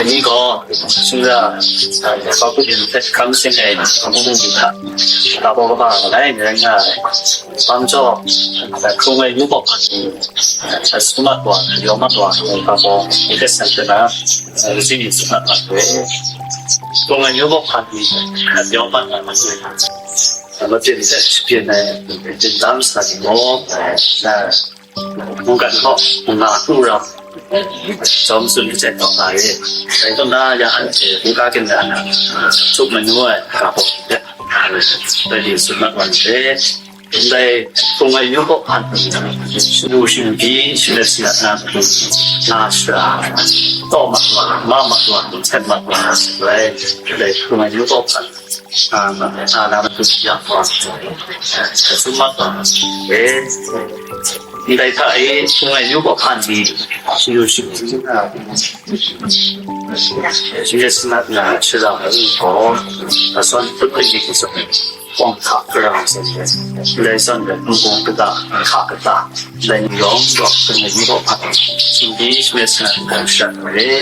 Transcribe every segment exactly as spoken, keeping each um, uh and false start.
Ni gaw, shing ra, hpa hput yu hpe hkam seng ai hpung ni hta, ga baw kaba nga ai, rai nga ai. Bam jaw, hkrung ai yu baw hpan ni, a, sum mat wa, yawm mat wa, ga baw hpe san hte na, a, kaji ni tsun mat mat we. Hkrung ai yu baw hpan ni, a, yawm mat mat we. A, mabyin hte shabyin ai, byin tam sa ni gaw, a, mungkan hkaw, nga hku rau, jawm tsun ai hte tawng nga re. Dai hkawm na, ya anhte hkungga ginra na, htup manu ai ga baw hte, dai ni tsun mat wa n re. Ndai hkrung ai yu baw hpan, shadu shingbi, shalet shalat na, nga shara, taw mat wa, ma mat wa, hten mat wa, rai, ndai hkrung ai yu baw hpan, a, a, na matu ya wa, htum mat wa, e, ndai hta e, hkrung ai yu baw hpan ni, shadu shingbi, a, shalet shalat na, shara ai gaw, a, san hput hput ni hku sa, Kawng hka hkara, ndai zawn rai, nbung kata, hka kata, ndai ni yawng gaw, kanu ni gaw hpa, sumbi shamai sa na, hkra sharat ai.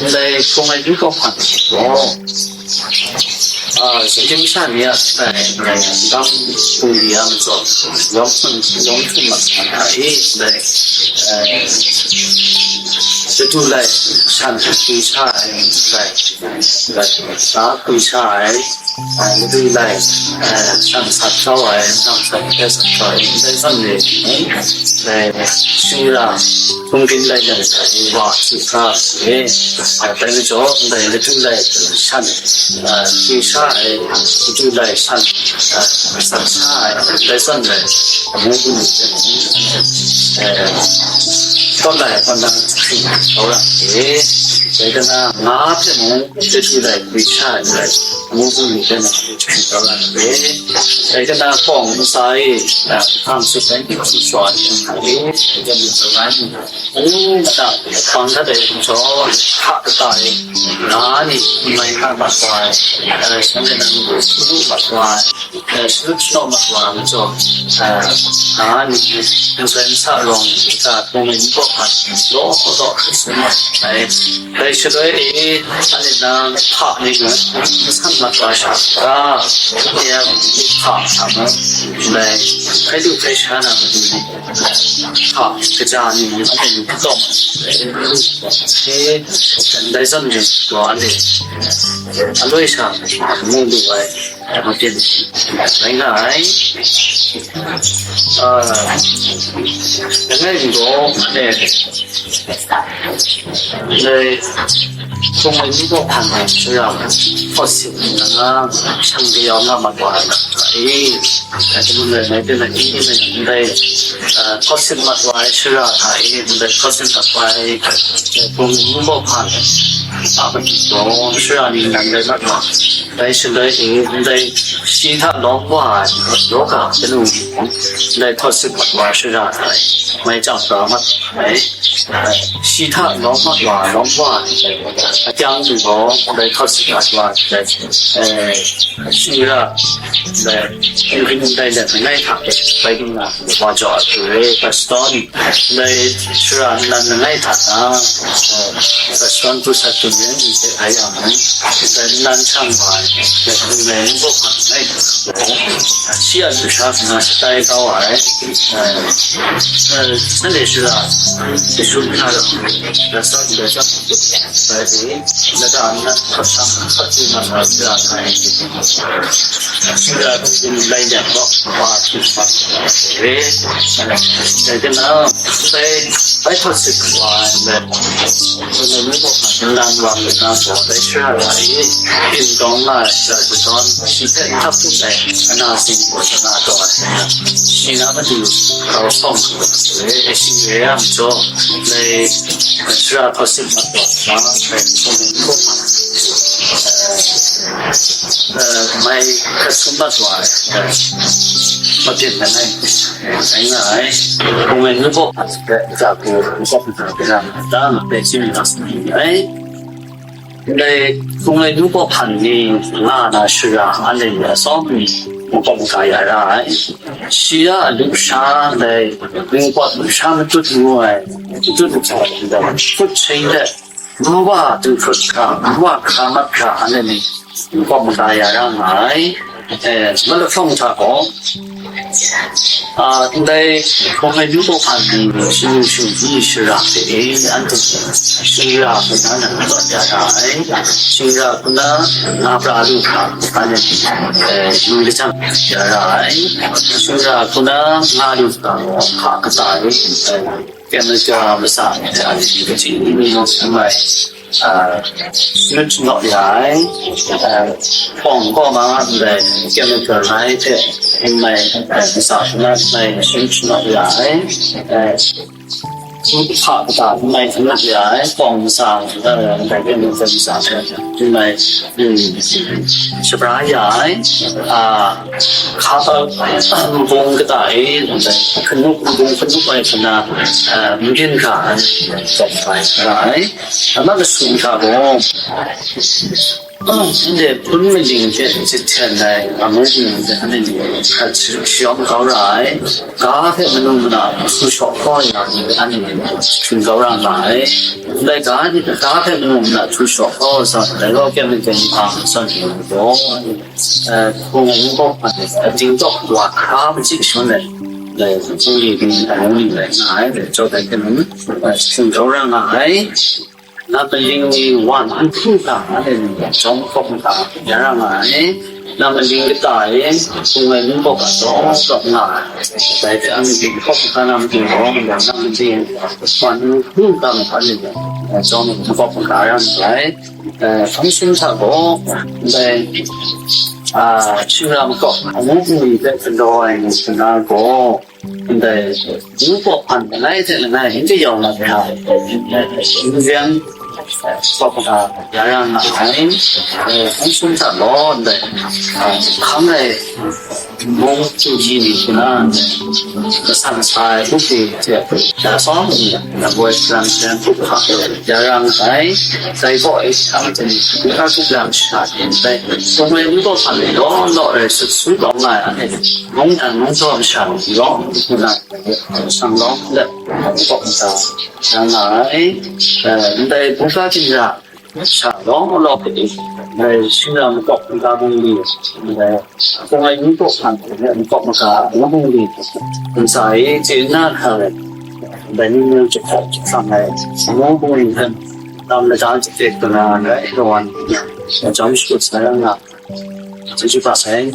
Ndai hkrung ai ni gaw hpa gaw, a, sumsing masha ni a, ndai, ndai, ndai, bungli a matsaw, yawng hpun, yawng hpun mat sa na e, ndai, eh, Shadu lai shan hkui sha ai, ndai, ndai, sa hkui sha ai, eh, madu lai, eh, shang sat jau ai, shang sat hpe sat jau ai, ndai zawn ni, eh, shing ra, hpung byin lai lai sa ni wa hkui hkra ai, eh, dai majaw, ndai madu lai shan, eh, hkui sha ai, madu lai shan, eh, sat sha ai, ndai zawn ni, amu gu ni, eh, tawt lai, tawt na, hkring, tau ra, eh, dai kana, nga hpe mung, chyeju lai, gwi sha ai, amu gu ni hpe mung, chyeju tau ra ai. Dai kana hkawng ntsa e, a, hkang sut ai, hkang sut ai, dai kana tau ra ai. Amu mada, hpang dat ai, jaw, hka kata e, nga ni, mai hka mat wa ai, a, shanhte nan, su mat wa ai. Eh, shut shawng mat wa ai majaw, eh, nga ni, ntsa ntsa rawng, nta hpung ai ni kaw hpan, law law hkrit sum ai. Dai shaloi e, anhte nang hpa ni ngu, nsan mat wa sha, ga, ya, hpa hta mu, dai, hpai du hpai sha na matu ni, hpa, kaja ni ngu, anhte ni hpa tawng, eh, dai zawn ni, gaw anhte, aloi sha, mu lu ai. Mungkan rai nga ai. Ah, langai mi gaw, eh, dai hpung ai ni kaw hpan ai shara, hkawt sip nna, shang kayau nga mat wa ai, eh, dai hpung ai ni kaw hpan ai, eh, dai, ah, hkawt sip mat wa ai shara hta e, dai hkawt sip mat wa ai, dai hpung ai ni kaw hpan ai, a matu gaw, shara ningnan rai mat wa. Dai shaloi e, ndai shi hta lawm wa ai, law ga kanu ni, ndai hkawt sip mat wa shara hta e, mai chyam pra mat ai, shi hta lawm mat wa, lawm wa ai, akyang ni gaw, ndai hkawt sip mat wa, ndai, eh, shara, ndai, ndai, ndai, ndai, ndai hta e, bai lu na, wa jaw ai hte, Pastor ni, Ndai shara nnan langai hta na, eh, restaurant hku sat hkrum ai ni hte rai yang, ndai nnan shang wa ai, ndai hpung ai ni kaw hpan langai hta, shi a lusha hkra shatai kau ai, eh, eh, Sunday shara, Jesu hkra restaurant, restaurant, rai, lada nnan hkap shang, hkap hpyi na, shara hkrai, shara hpung lai yang gaw, wa hpyi hkap, re, dai na, Bai, bai hkawt sip wa ai let, nnan wa nnan gaw, dai shara wa i, byin dawng nga ai shara shadawn, shi hpe hkap hpuk ai, ana sing gaw, sana taw ai, shi na matu grau hkawng, e, e shing re ai majaw, dai shara hkawt sip mat wa, dai hkawt sip mat wa, e, mai hkap sum mat wa, e, mabyin langai. Rai nga ai. Hpung ai ni kaw hpan hpe, ja hku, n kawp n hkra, n ra, da nga hpe, hkying mi na sa ni ai. Ndai hpung ai ni kaw hpan ni nga na shara, anhte ni atsawm ni, n kawp n hkra ya ra ai. Shi a lusha ndai, n kawp lusha matut ngu ai, matut nhta ndai, hput shing hte, Nwa du hkrut hkra, nwa hkra mat hkra, anhte ni nkau mada ya ra nga ai. Eh, malahkawng hta gaw, ah, ndai hkawng ai nu kawhpan ni shanu shingdi shara hte e, anhte shingya hku na na mat ya ra ai. Shingya hku na nga pra lu hkra, anhte, eh, yu lajang ya ra ai. Shingya hku na nga lu hkra, hka kata e, eh, Canada masa ni hta ni kaji ni ni mai, ah, shanut shanau ya ai, ah, hpawng kaw ma ndai Canada lai hte mai, ah, masa shanut mai shanut shanau ya ai, ah, hpa kata mai shanut ya ai, hpawng masa, ah, ndai Canada masa hte mai, mm, shabra ya ai, ah, hka hpa, ah, nbung kata e, hkanuk, nbung hkanuk ai hpuna, ah, n byin hkra ai, tsawp ai, ra ai. Ama masum hta gaw, ah, ndai hpun maling hte jahten ai amu mung hte anhte ni hkrat shayawm kau ra ai. Ga hpe manu mana htu shaw kau ai ni hte anhte ni hkrat kau ra nga ai. Ndai ga ni, ga hpe manu mana htu shaw kau ai zawn, dai gaw kyen maten hpang zawn ni gaw, eh, hpung ai ningbaw hpan ai, eh, dingtawk wa hkra machyi shangun ai, eh, hpung ni ni, eh, ni rai nga ai, eh, jaw dai hte mung, eh, hkrat kau ra nga ai. Nam maling ni wan n hkru hkra, anhte ni jawm hkawm hkra, ya ra nga ai. Nam maling kata e, hpung ai ningbaw ga daw daw nga ai. Dai hte anhte hkawm hkra na matu gaw, nam maling wan n hkru hkra, anhte ni jawm hkawm hkra ya nga ai. Eh, hpang sum hta gaw, ndai, ah, shingran makau amu bungli hpe galaw ai ni hte na gaw, ndai, yu paw hpan langai hte langai n kayau na hkra, n yen paw hkra ya ra nga ai. Eh, hpang sum hta gaw, ndai, ah, hkang ai mung htingji ni hte na, masang sa ai hpungdi hte, da sawng ni, na boi salang salang hkra, ya ra nga ai. Dai gaw, eh, hkang hte ni, n ka tup lam sha hte ndai, hpung ai ningbaw hpan ni law law rai sut su kau nga ai, mung dan mung jaw masha ni law, nna, sang lawng let, kawk nta, ya nga ai. Eh, ndai bungga ginra sha lawng law hpe, ndai shingran makau nta bungli, ndai hpung ai ningbaw hpan hte makaw maka bungli, ntsa e chye nna hkra ai, ndai ni myu jahkawk jahkang ai, amu bungli hpe, tam lata jahte kana rai kawan, jam shakut sa ya nga, chyeju kap sai.